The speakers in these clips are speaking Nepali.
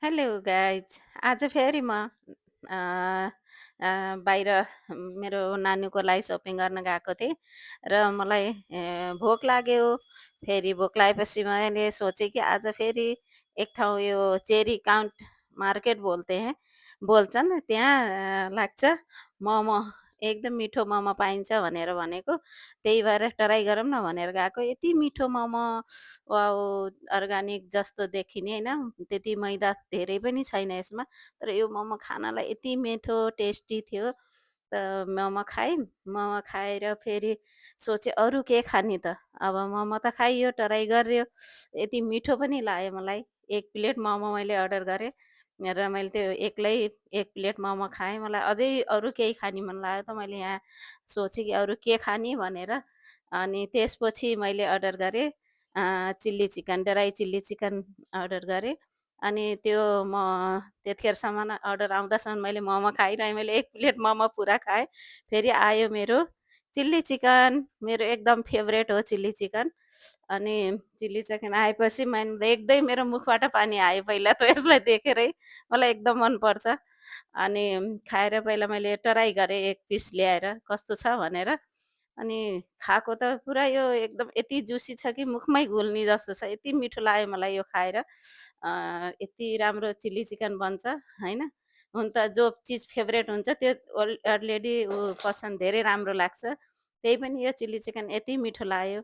हेलो गाइज आज फेरि म अ, बाहिर मेरो नानीको लागि सपिङ गर्न गएको थिएँ र मलाई भोक लाग्यो। फेरि भोक लागेपछि मैले सोचेँ कि आज फेरि एक ठाउँ यो चेरी काउन्ट मार्केट बोल्छन् त्यहाँ लाग्छ मोमो एकदम मिठो मोमो पाइन्छ भनेर भनेको। त्यही भएर ट्राई गरौँ न भनेर गएको। यति मिठो मोमो वाउ! अर्गानिक जस्तो देखिने होइन, त्यति मैदा धेरै पनि छैन यसमा। तर यो मोमो खानलाई यति मिठो टेस्टी थियो। मोमो खाएँ, मोमो खाएर फेरि सोचेँ अरू के खाने त? अब मोमो त खाइयो, ट्राई गर्यो, यति मिठो पनि लाग्यो मलाई। 1 प्लेट मोमो मैले अर्डर गरेँ र मैले त्यो एक्लै 1 प्लेट मोमो खाएँ। मलाई अझै अरू केही खाने मन लाग्यो त मैले यहाँ सोचेँ कि अरू के खाने भनेर। अनि त्यसपछि मैले अर्डर गरेँ chilli chicken, dry chilli chicken order गरेँ। अनि त्यो त्यतिखेरसम्म अर्डर आउँदासम्म मैले मोमो खाइरहेँ। मैले 1 प्लेट मोमो पुरा खाएँ। फेरि आयो मेरो चिल्ली चिकन, मेरो एकदम फेभरेट हो चिल्ली चिकन। अनि चिल्ली चिकन आएपछि मैले देख्दै मेरो मुखबाट पानी आयो पहिला त यसलाई देखेरै। मलाई एकदम मनपर्छ। अनि खाएर पहिला मैले ट्राई गरेँ 1 पिस ल्याएर कस्तो छ भनेर। अनि खाएको त पुरा यो एकदम यति जुसी छ कि मुखमै घुल्ने जस्तो छ। यति मिठो लाग्यो मलाई यो खाएर। यति राम्रो चिल्ली चिकन बन्छ होइन। हुन त जो चिज फेभरेट हुन्छ त्यो अलरेडी पसन्द धेरै राम्रो लाग्छ। त्यही पनि यो चिल्ली चिकन यति मिठो लाग्यो।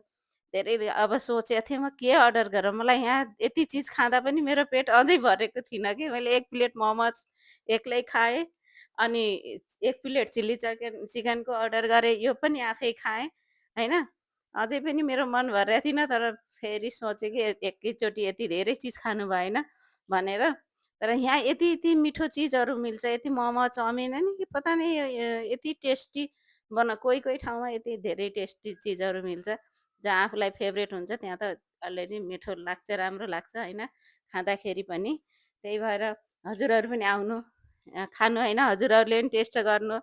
धेरै अब सोचेको थिएँ म के अर्डर गरौँ? मलाई यहाँ यति चिज खाँदा पनि मेरो पेट अझै भरेको थिइनँ कि मैले 1 प्लेट मोमोज एक्लै खाएँ। अनि 1 प्लेट चिल्ली चिकनको अर्डर गरेँ, यो पनि आफै खाएँ, होइन। अझै पनि मेरो मन भरेको थिएन तर फेरि सोचेँ कि एकैचोटि यति धेरै चिज खानु भएन भनेर। तर यहाँ यति मिठो चिजहरू मिल्छ, यति मोमो, चाउमिन होइन कि पता नहीं यति टेस्टी कोही ठाउँमा यति धेरै टेस्टी चिजहरू मिल्छ। जहाँ आफूलाई फेभरेट हुन्छ त्यहाँ त अलरेडी मिठो लाग्छ, राम्रो लाग्छ होइन, खाँदाखेरि पनि। त्यही भएर हजुरहरू पनि आउनु, खानु होइन, हजुरहरूले पनि टेस्ट गर्नु।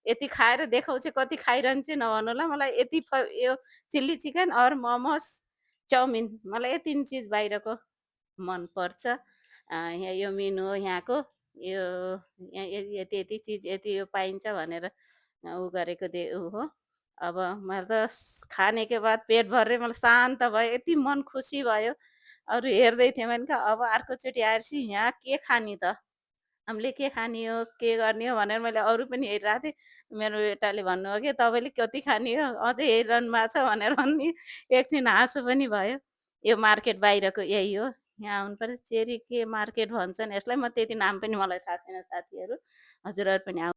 यति खाएर देखाउँछु कति खाइरहन्छु नभन्नु ल। मलाई यति यो चिल्ली चिकन और मोमोस, चाउमिन मलाई यो 3 चिज बाहिरको मनपर्छ। यहाँ यो मेनु हो यहाँको। यो यहाँ यति चिज यति यो पाइन्छ भनेर उ गरेको उ हो। अब मैले त खानेको बाद पेट भरेर मलाई शान्त भयो, यति मन खुसी भयो। अरू हेर्दै थिएँ भने कहाँ अब अर्कोचोटि आएपछि यहाँ के खाने त? हामीले के खाने हो, के गर्ने हो भनेर मैले अरू पनि हेरिरहेको थिएँ। मेरो बेटाले भन्नुभयो कि तपाईँले कति खाने हो? अझै हेरिरहनु भएको छ भनेर भन्ने एकछिन हाँसो पनि भयो। यो मार्केट बाहिरको यही हो। यहाँ आउनुपर्छ चेरी के मार्केट भन्छन् यसलाई, म त्यति नाम पनि मलाई थाहा छैन साथीहरू। हजुरहरू पनि